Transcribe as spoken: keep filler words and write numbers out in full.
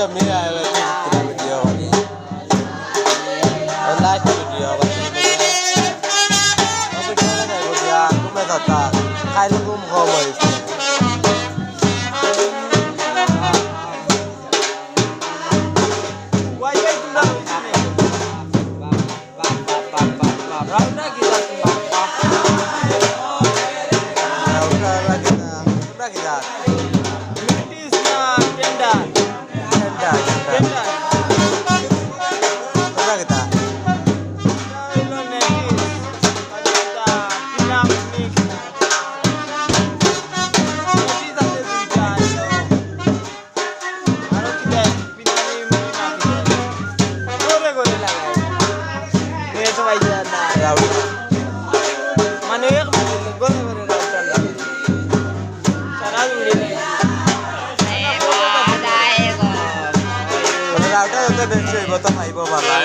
আমি আইছি ভিডিও বানাই। লাইভ ভিডিও বানাই। অফিসে যাইব দিয়া, ঘুমে যাতা। খাইলে ঘুম কম অইছে। রাউটার কিতা? তোমরা কিতা? Lattice না tender? Tender, tender. Tender। তোমরা কিতা? এটা হইলো lattice। আর এটা পিনাক mix। Lattice আছে দুইটা, আরো কিতা? পিনাক mix না কিতা? ঘরে ঘরে লাগায়। এ তো ভাই জান না। রাউটার। মানে এক ঘরে ঘরে রাউটার লাগে। সারা উড়ে নেই। মানে রাউটার যত বেশি অইব, তো পাইব ভালা।